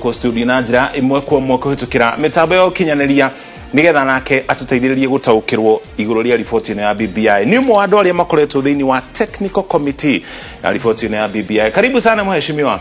Gũkũ studio na njĩra ĩmwe kwa ĩmwe kũhĩtũkĩra mĩtambo ya ũkinyanĩria, nĩgetha nake atũteithĩrĩrie gũtaũkĩrwo igũrũ rĩa riboti ĩno ya BBI. Nĩ ũmwe wa andũ arĩa makoretwo thĩinĩ wa technical committee ya riboti ĩno ya BBI. Karibu sana, mheshimiwa.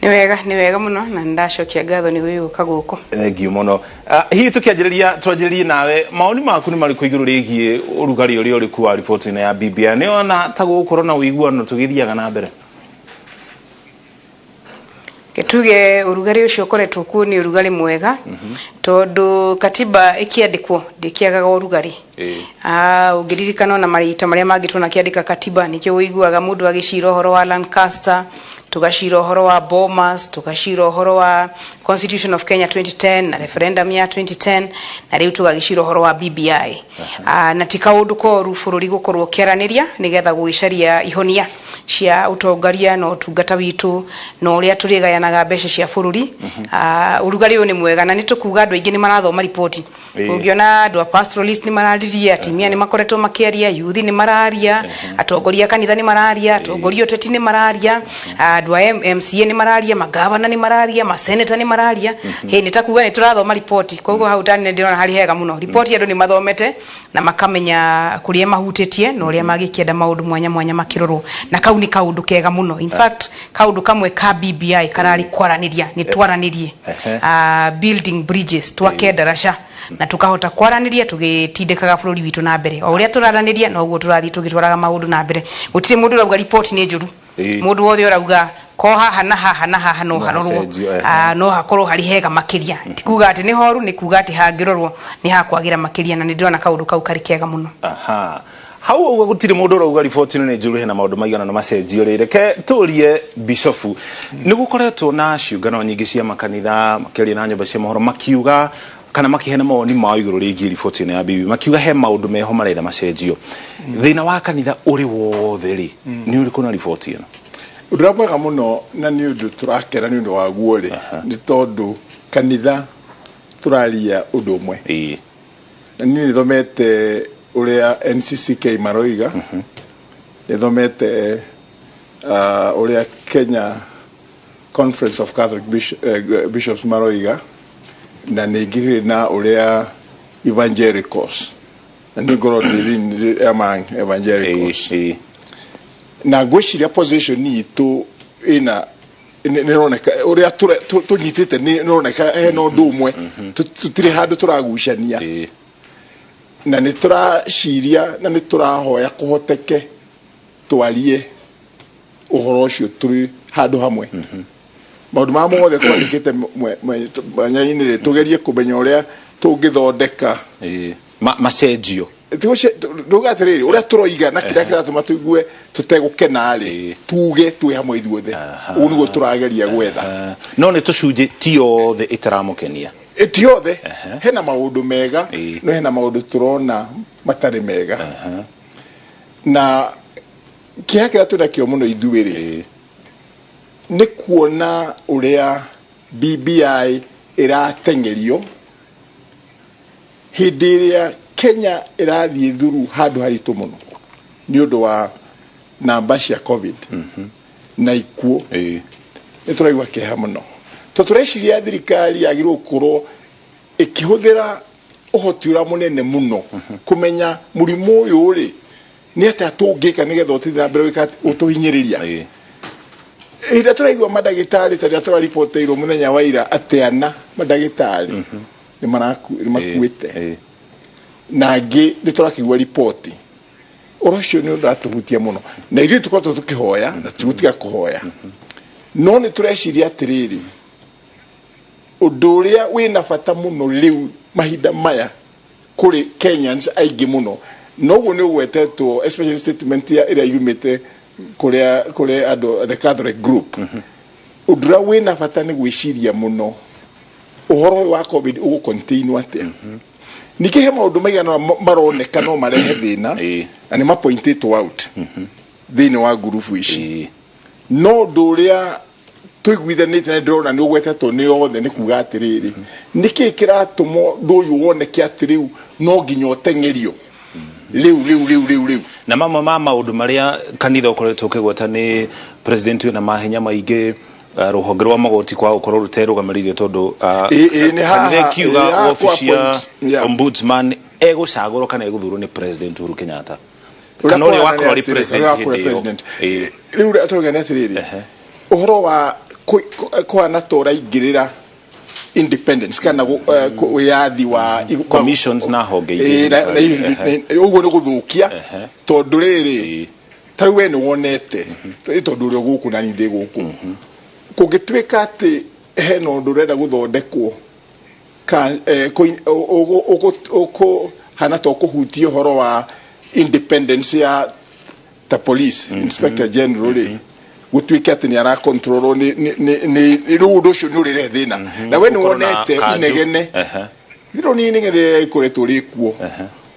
Nĩ wega, nĩ wega mũno, na nĩndacokia ngatho nĩ gũgĩũka gũkũ. Thank you mũno. Hihi tũkĩanjĩrĩria, twanjĩrĩrie nawe, mawoni maku nĩ marĩkũ igũrũ rĩgiĩ ũrugarĩ ũrĩa ũrĩ kuo wa riboti ĩno ya BBI? Nĩ ona ta gũgũkorwo na ũiguano tũgĩthiaga na mbere? Tuge ũrugarĩ ũcio ũkoretwo kuo nĩ ũrugarĩ mwega, tondũ katiba ĩkĩandĩkwo ndĩkĩagaga ũrugarĩ. Ah, ũngĩririkana ona marita marĩa mangĩ tũnakĩandĩka katiba, nĩkĩo ũiguaga mũndũ agĩcira ũhoro wa Lancaster, tũgacira ũhoro wa Bomas, tũgacira ũhoro wa Constitution of Kenya 2010 na referendum ya 2010, na rĩu tũgagĩcira ũhoro wa BBI. Ah, na ti kaũndũ koru bũrũri gũkorwo ũkĩaranĩria nĩgetha gũgĩcaria ihonia cia ũtongoria na ũtungata witũ na ũrĩa tũrĩgayanaga mbeca cia bũrũri. Ah, ũrugarĩ ũyũ nĩ mwega, na nĩ tũkuga andũ aingĩ nĩ marathoma riboti. Ũngĩona andũ a pastoralist nĩ mararirie, atumia nĩ makoretwo makĩaria, yuthi nĩ mararia, atongoria a kanitha nĩ mararia, atongoria ũteti nĩ mararia, andũ a MCA nĩ mararia, magavana nĩ mararia, maseneta nĩ mararia. Hĩ, nĩ ta kuga nĩ tũrathoma riboti. Koguo hau tani ndĩrona harĩ hega mũno. Riboti andũ nĩ mathomete na makamenya kũrĩa mahutĩtie na ũrĩa magĩkĩenda maũndũ mwanya mwanya makĩrorwo, na kau nĩ kaũndũ kega mũno. In fact, kaũndũ kamwe ka BBI kararĩ kwaranĩria, nĩ twaranĩrie. Building bridges, twake ndaraca na tukahota kwaranĩria tũgĩtindĩkaga bũrũri witũ na mbere. O ũrĩa tũraranĩria, noguo tũrathiĩ tũgĩtwaraga maũndũ na mbere. Gũtirĩ mũndũ ũrauga riboti nĩ njũru. Mũndũ wothe ũrauga ko haha na haha na haha no No harorwo, hacenjio, ehe. No hakorwo harĩ hega makĩria. Ti kuga atĩ nĩ horu, nĩ kuga atĩ hangĩrorwo nĩ hakwagĩra makĩria, na nĩ ndĩrona kaũndũ kau karĩ kega mũno. Aha. Hau ũguo gũtirĩ mũndũ ũrauga riboti ĩno nĩ njũru, hena maũndũ maigana na macenjio rĩ. Reke tũrie bishofu, nĩ gũkoretwo na ciũngano nyingĩ cia makanitha makĩaria na nyũmba cia mohoro, makiuga kana makĩheana mawoni mao igũrũ rĩgiĩ riboti ĩno ya BBI, makiuga he maũndũ meho marenda macenjio. Thĩna wa kanitha ũrĩ wothe rĩ, nĩ ũrĩkũ na riboti ĩno? Ũndũ ũrĩa mwega mũno na nĩ ũndũ tũrakena nĩ ũndũ waguo rĩ, nĩ tondũ kanitha tũraria ũndũ ũmwe. Na niĩ nĩ thomete ũrĩa NCCK maroiga, nĩ thomete ũrĩa Kenya Conference of Catholic Bishops maroiga, na nĩ ngĩrĩ na ũrĩa Evangelicals, na nĩ ngorwo ndĩ thĩinĩ among Evangelicals. Na ngwĩciria position itũ ĩna nĩ ĩroneka ũrĩa tũnyitĩte, nĩ ĩroneka hena ũndũ ũmwe. Tũtirĩ handũ tũragucania, na nĩ tũraciria na nĩ tũrahoya kũhoteke twarie ũhoro ũcio tũrĩ handũ hamwe. Maũndũ marĩa mothe twandĩkĩte mwanya-inĩ rĩ, tũgerie kũmenya ũrĩa tũngĩthondeka. Macenjio. Nduga atĩrĩrĩ, ũrĩa tũroiga na kĩrĩa kĩratũma tũigue tũtegũkena rĩ, tuge twĩ hamwe ithuothe. Ũguo nĩguo tũrageria gwetha. No nĩ tũcunjĩ, ti yothe ĩtaramũkenia? Ti yothe. Hena maũndũ mega, no hena maũndũ tũrona matarĩ mega, na kĩeha kĩrĩa twĩnakĩo mũno ithuĩ rĩ, nĩ kuona ũrĩa BBI ĩrateng'erio hĩndĩ ĩrĩa Kenya ĩrathiĩ thuru handũ haritũ mũno nĩ ũndũ wa namba cia COVID na ikuũ. Nĩ tũraigua kĩeha mũno, to tũreciria thirikari yagĩrĩirwo gũkorwo ĩkĩhũthĩra ũhoti ũrĩa mũnene mũno kũmenya mũrimũ ũyũ rĩ, nĩ atĩa tũngĩka nĩgetha ũthiĩ na mbere gwĩka atĩ ũtũhinyĩrĩria. Hĩndĩ ĩrĩa tũraigua mandagĩtarĩ, ta rĩrĩa tũraripoteirwo mũthenya wa ira atĩ ana mandagĩtarĩ nĩ makuĩte, na angĩ nĩ tũrakĩigua riboti, ũhoro ũcio nĩ ũratũhutia mũno, na ithuĩ tũkoretwo tũkĩhoya na tũgũtiga kũhoya. No nĩ tũreciria atĩrĩrĩ, ũndũ ũrĩa wĩna bata mũno rĩu mahinda maya kũrĩ Kenyans aingĩ mũno, noguo nĩ ũgwetetwo, especially statement ya ĩrĩa yumĩte kũrĩa kũrĩ andũ the Catholic group, ũndũ ũrĩa wĩna bata nĩ gwĩciria mũno ũhoro ũyũ wa COVID ũgũ-contain atĩa. Ningĩ he maũndũ maigana ũna maroneka no marehe thĩna, na nĩ mapointĩtwo out thĩinĩ wa ngurubu ici. No ũndũ ũrĩa tũiguithanĩtie na ndĩrona nĩ ũgwetetwo nĩ othe nĩ kuga atĩrĩrĩ, nĩkĩ kĩratũma ũndũ ũyũ woneke atĩ rĩu no nginya ũteng'erio rĩu rĩu rĩu rĩu rĩu? Na mamwe ma maũndũ marĩa kanitha ũkoretwo ũkĩgweta nĩ president wĩna mahinya maingĩ. Rũhonge rwa magoti kwaga gũkorwo rũterũgamĩrĩire tondũ Ĩ- ĩ, nĩ haha- kanitha ĩkiuga ĩ, haha wabici ya kwa point, yeah. ombudsman egũcagũrwo kana egũthurwo nĩ president Uhuru Kenyatta Ũrĩa kana ũrĩa kũhana wakorwo nĩ arĩ atĩrĩ, president ũrĩa wakorwo hĩndĩ ĩyo. president. Ĩ. Rĩu ũrĩa tũrauga nĩ atĩrĩrĩ, ũhoro wa kũhana ta ũraingĩrĩra independence kana wĩyathi wa Commissions na honge ingĩ Ĩ, na- Ehe. ũguo nĩ gũthũkia, tondũ rĩrĩ, ta rĩu we nĩ wonete, ĩ, tondũ ũrĩ o gũkũ na niĩ ndĩ gũkũ, kũngĩtuĩka atĩ hena ũndũ ũrenda gũthondekwo ka ũkũhana ta ũkũhutia ũhoro wa independence ya ta police inspector general rĩ, gũtuĩke atĩ nĩ arakontrolwo nĩ rĩu, ũndũ ũcio nĩ ũrĩrehe thĩna, na we nĩ Gũkorwo na wonete kanjũ. Inegene rĩro nĩ inegene rĩrĩa rĩkoretwo rĩkuo,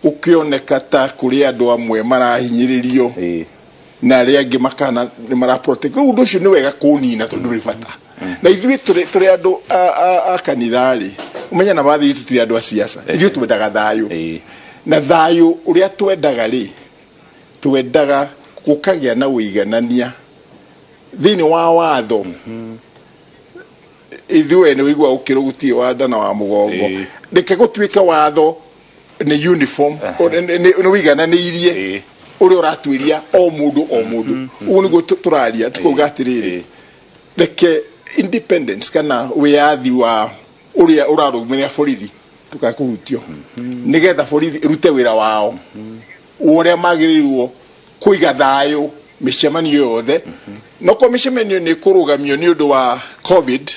gũkĩoneka ta kũrĩ andũ amwe marahinyĩrĩrio na arĩa angĩ makana nĩ mara protect. Rĩu ũndũ ũcio nĩ wega kũnina tondũ ndũrĩ bata. Na ithuĩ tũrĩ andũ a kanitha rĩ, ũmenya na wathi, tũtirĩ andũ a siasa, ithuĩ twendaga thayũ. Na thayũ ũrĩa twendaga rĩ, twendaga gũkagĩa na ũiganania thĩinĩ wa watho. Ithuĩ nĩ ũigua ũkĩrwo gũtirĩ wa nda na wa mũgongo. Reke gũtuĩke watho nĩ uniform, nĩ ũigananĩirie ũrĩa ũratuĩria o mũndũ o mũndũ. Ũguo nĩguo tũraria, tukauga atĩrĩrĩ, reke independence kana wĩyathi wa ũrĩa ũrarũgamĩrĩra borithi ndũkae kũhutio, nĩgetha borithi ĩrute wĩra wao wa ũrĩa magĩrĩirwo kũiga thayũ mĩcemanio yothe. Nokorwo mĩcemanio nĩ ĩkũrũgamio nĩ ũndũ wa COVID,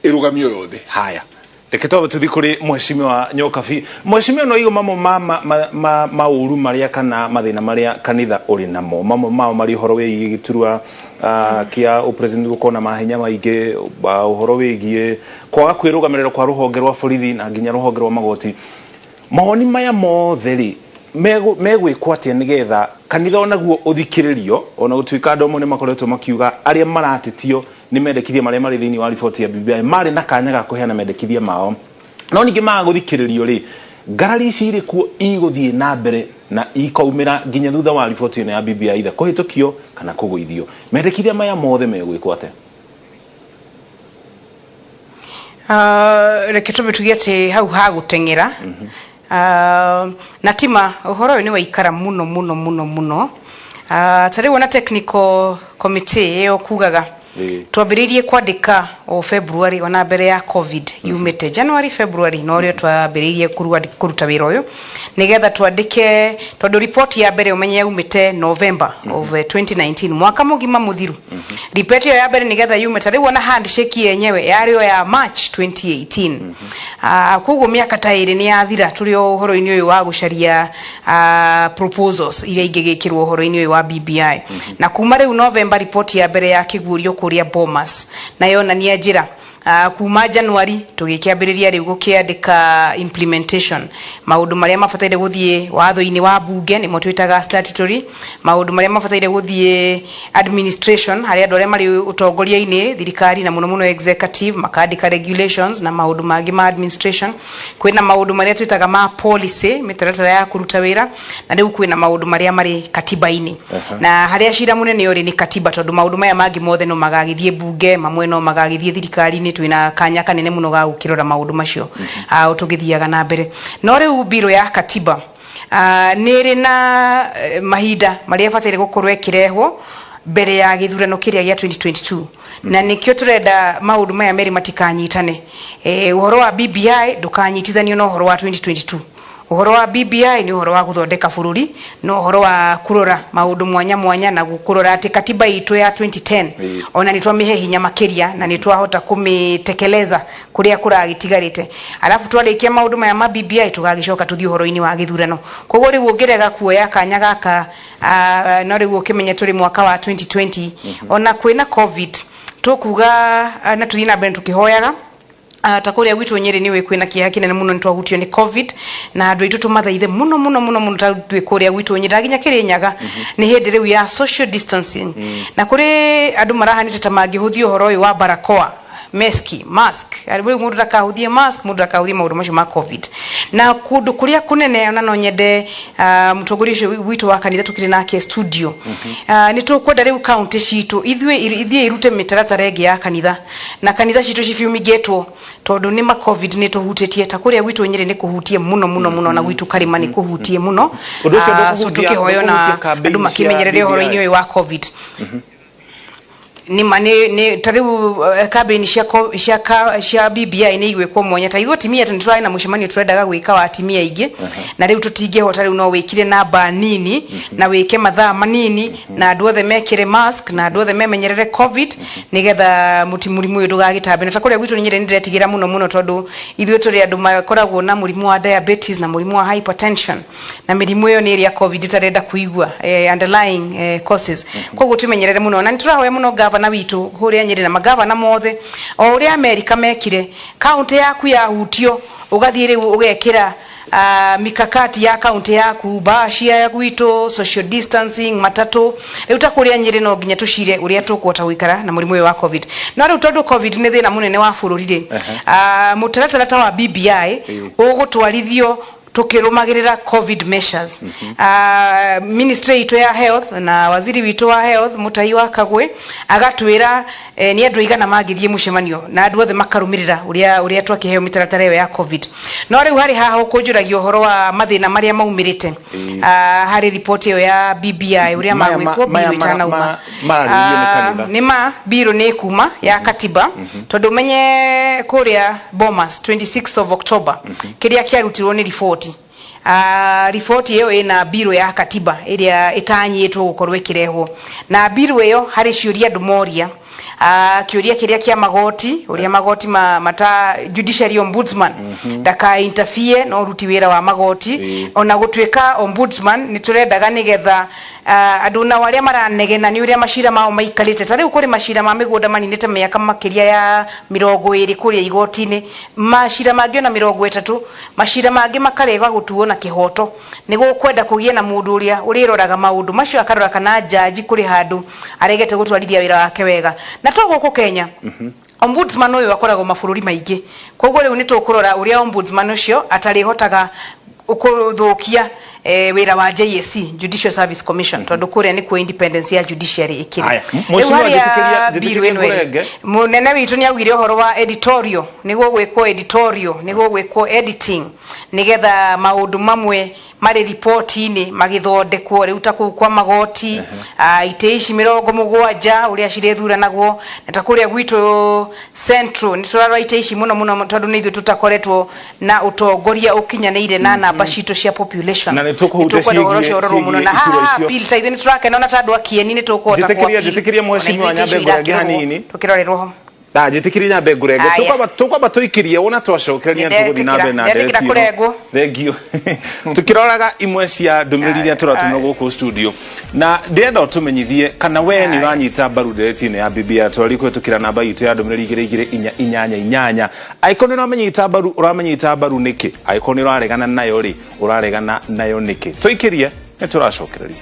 ĩrũgamio yothe. Haya, reke twambe tũthiĩ kũrĩ Mheshimiwa Nyokabi. Mheshimiwa, no igo mamwe ma maũru marĩa kana mathĩna marĩa kanitha ũrĩ namo, mamwe mao marĩ ũhoro wĩgiĩ gĩturwa kĩa ũpresident gũkorwo na mahinya maingĩ, ũhoro wĩgiĩ kwaga kwĩrũgamĩrĩra kwa rũhonge rwa borithi na nginya rũhonge rwa magoti. Mawoni maya mothe rĩ, megwĩkwo atĩa nĩgetha kanitha onaguo ũthikĩrĩrio, ona gũtuĩka andũ amwe nĩ makoretwo makiuga arĩa maratetio nĩ mendekithia marĩa marĩ thĩinĩ wa riboti ya BBI marĩ na kanya ga kũheana mendekithia mao, no ningĩ maga gũthikĩrĩrio rĩ, ngarari ici irĩ kuo igũthiĩ na mbere na ikaumĩra nginya thutha wa riboti ĩno ya BBI either kũhĩtũkio kana kũgũithio? Mendekithia maya mothe megwĩkwo atĩa? Reke tũmbe tuge atĩ hau ha gũteng'era na tima, ũhoro ũyũ nĩ waikara mũno mũno mũno mũno. Ta rĩu ona technical committee ĩyo kugaga twambĩrĩirie kwandĩka o February, ona mbere ya COVID yumĩte, January, February, no rĩo twambĩrĩirie kũruta wĩra ũyũ nĩgetha twandĩke, tondũ report ya mbere, ũmenye, yaumĩte November of 2019, mwaka mũgima mũthiru. Report ĩyo ya mbere nĩgetha yume, ta rĩu ona handshake yenyewe yarĩ o ya March 2018. Koguo mĩaka ta 2 nĩ yathira tũrĩ o ũhoro-inĩ ũyũ wa gũcaria proposals iria ingĩgĩkĩrwo ũhoro-inĩ ũyũ wa BBI. Na kuma rĩu November report ya mbere ya kĩguũrio kũrĩa Bomas na yonania njĩra. Kuma January tũgĩkĩambĩrĩria rĩu gũkĩandĩka implementation, maũndũ marĩa mabataire gũthiĩ watho-inĩ wa bunge, nĩmo twĩtaga statutory, maũndũ marĩa mabataire gũthiĩ administration, harĩa andũ arĩa marĩ ũtongoria-inĩ, thirikari na mũno mũno executive, makandĩka regulations na maũndũ mangĩ ma administration. Kwĩna maũndũ marĩa twĩtaga ma policy, mĩtaratara ya kũruta wĩra, na rĩu kwĩna maũndũ marĩa marĩ katiba-inĩ, na harĩa cira mũnene ũrĩ nĩ katiba, tondũ maũndũ maya mangĩ mothe no magagĩthiĩ bunge, mamwe no magagĩthiĩ thirikari-inĩ. Twĩna kanya kanene mũno ga gũkĩrora maũndũ macio o tũgĩthiaga na mbere. No rĩu mbirũ ya katiba nĩ ĩrĩ na mahinda marĩa ĩbataire gũkorwo ĩkĩrehwo mbere ya gĩthurano kĩrĩa gĩa 2022, na nĩkĩo tũrenda maũndũ maya merĩ matikanyitane. Ũhoro wa BBI ndũkanyitithanio na ũhoro wa 2022. Ũhoro wa BBI nĩ ũhoro wa gũthondeka bũrũri na ũhoro wa kũrora maũndũ mwanya mwanya na kũrora atĩ katiba itũ ya 2010 ona nĩ twamĩhe hinya makĩria na nĩ twahota kũmĩtekeleza kũrĩa kũragĩtigarĩte. Arabu twarĩkia maũndũ maya ma BBI, tũgagĩcoka tũthiĩ ũhoro-inĩ wa gĩthurano. Koguo rĩu ũngĩrega kuoya kanya gaka, no rĩu ũkĩmenye tũrĩ mwaka wa 2020, ona kwĩna COVID, tũkuga na tũthiĩ na mbere tũkĩhoyaga. Ta kũrĩa gwitũ Nyĩrĩ, nĩũĩ kwĩna kĩeha kĩnene mũno, nĩ twahutio nĩ COVID, na andũ aitũ tũmathaithe mũno mũno mũno mũno. Ta twĩ kũrĩa gwitũ Nyĩrĩ na nginya Kĩrĩnyaga, nĩ hĩndĩ rĩu ya social distancing, na kũrĩ andũ marahanĩte ta mangĩhũthia ũhoro ũyũ wa barakoa. Meski, mask rĩu mũndũ ndakahũthie mask, mũndũ ndakahũthie maũndũ macio ma COVID. Na kũndũ kũrĩa kũnene ona no nyende mũtongoria ũcio witũ wa kanitha tũkĩrĩ nake studio, nĩ tũkwenda rĩu kaunti citũ ithuĩ ithiĩ irute mĩtaratara ĩngĩ ya kanitha, na kanitha citũ cifumigĩtwo, tondũ nĩ ma COVID nĩ tũhutĩtie. Ta kũrĩa gwitũ Nyĩrĩ nĩ kũhutie mũno mũno mũno, na gwitũ Karĩma nĩ kũhutie mũno. Ũndũ ũcio So ndũkũhutia tũkĩhoya na ndũkũhutia campaign andũ cia makĩmenyerere BBI. Ũhoro-inĩ ũyũ wa COVID, nĩ ma nĩ ta rĩu campaign cia BBI nĩ igwĩkwo mwanya. Ta ithuĩ atumia nĩ tũrarĩ na mũcemanio tũrendaga gwĩka wa atumia aingĩ, na rĩu tũtingĩhota. Rĩu no wĩkire namba nini na wĩke mathaa manini, na andũ othe mekĩre mask, na andũ othe memenyerere COVID, nĩgetha mũti mũrimũ ũyũ ndũgagĩtambe. Na ta kũrĩa gwitũ Nyĩrĩ nĩ ndĩretigĩra mũno mũno, tondũ ithuĩ tũrĩ andũ makoragwo na mũrimũ wa diabetes na mũrimũ wa hypertension, na mĩrimũ ĩyo nĩ ĩrĩa COVID ĩtarenda kũigua, underlying causes. Koguo tũmenyerere mũno, na nĩ tũrahoya mũno gavana witũ kũrĩa Nyĩrĩ na magavana mothe, o ũrĩa Amerika mekire, kaunti yaku yahutio ũgathiĩ rĩu ũgekĩra mikakati ya kaunti yaku, bacia gwitũ, social distancing, matatũ. Rĩu ta kũrĩa Nyĩrĩ no nginya tũcire ũrĩa tũkũhota gũikara na mũrimũ ũyũ wa COVID. No rĩu tondũ COVID nĩ thĩna mũnene wa bũrũri rĩ, mũtaratara ta wa BBI ũgũtwarithio tukirumagirira COVID measures. Ministry itũ ya health na waziri witũ wa health, Mutahi wa Kagwe, agatwĩra nĩ andũ aigana mangĩthiĩ mũcemanio, na andũ othe makarũmĩrĩra ũrĩa twakĩheo mĩtaratara ĩyo ya COVID. No rĩu harĩ haha ũkũnjũragia ũhoro wa mathĩna marĩa maumĩrĩte harĩ ripoti ĩyo ya BBI, ũrĩa Maya magwĩkwo maya biũ ĩtanauma. Mararĩrĩrio nĩ kanitha. Nĩ ma biũ nĩ kuma ya katiba, tondũ menye kũrĩa Bomas 26th of October kĩrĩa kĩarutirwo nĩ riboti, riboti ĩyo ĩna biũ ya katiba ĩrĩa ĩtanyĩtwo gũkorwo ĩkĩrehwo, na biũ ĩyo harĩ ciũria andũ moria, kĩũria kĩrĩa kĩa magoti, ũrĩa magoti mata judiciary ombudsman ndaka interfere na ũruti wĩra wa magoti. Ona gũtuĩka ombudsman nĩ tũrendaga nĩgetha andũ nao arĩa maranegena nĩ ũrĩa macira mao maikarĩte, ta rĩu kũrĩ macira ma mĩgũnda maninĩte mĩaka makĩria ya 20 kũrĩa igoti-inĩ, macira mangĩ ona 30, macira mangĩ makarega gũtuo na kĩhoto. Nĩ gũkwenda kũgĩe na mũndũ ũrĩa ũrĩroraga maũndũ macio, akarora kana jaji kũrĩ handũ aregete gũtwarithia wĩra wake wega. Na to gũkũ Kenya, ombudsman ũyũ akoragwo mabũrũri maingĩ. Koguo rĩu nĩ tũkũrora ũrĩa ombudsman ũcio atarĩhotaga kũthũkia wĩra wa JSC, Judicial Service Commission, tondũ kũrĩa nĩkuo independence ya judiciary ĩkĩrĩ. Aya, Rĩu mheshimiwa, harĩa njĩtĩkĩria bill ĩno ĩrĩ, ngũrenge. Mũnene witũ nĩ augire ũhoro wa editorial, nĩ gũgwĩkwo editorial, nĩ gũgwĩkwo editing, nĩgetha maũndũ mamwe marĩ riboti-inĩ magĩthondekwo. Rĩu ta kũu kwa magoti, itĩ ici 70 ũrĩa cirĩthuranagwo, na ta kũrĩa gwitũ Central nĩ tũrarora itĩ ici mũno mũno, tondũ nĩ ithuĩ tũtakoretwo na ũtongoria ũkinyanĩire na namba citũ cia population. Na nĩ tũkũhutia Nĩ tũkwenda ũhoro ũcio ũrorwo mũno ciĩgiĩ na iturwa haha icio. appeal, ta ithuĩ nĩ tũrakena ona ta andũ a Kieni nĩ tũkũhota Njĩtĩkĩria kũ-appeal. njĩtĩkĩria Ona mheshimiwa ithuĩ itĩ nyambe icio ngũrenge irakĩrorwo, hanini. tũkĩrorerwo ho. Na njĩtĩkĩria nyambe ngũrenge. Aya. Tũkwamba tũikĩrie wona twacokereria Nĩ tũgũthiĩ na mbere na ndetĩkĩra ndereti ĩno. kũrengwo. Thank you. Tukĩroraga imwe cia ndũmĩrĩri iria tũratũmĩrwo gũkũ studio, na ndĩrenda ũtũmenyithie kana we nĩ ũranyita mbaru ndereti ĩno ya BBI. Twari kũhĩtũkĩra namba itũ ya ndũmĩrĩri 22488. Angĩkorwo nĩ ũramĩnyita mbaru, ũramĩnyita mbaru nĩkĩ? Angĩkorwo nĩ ũraregana nayo rĩ, ũraregana nayo nĩkĩ? Tũikĩrie, nĩ tũracokereria.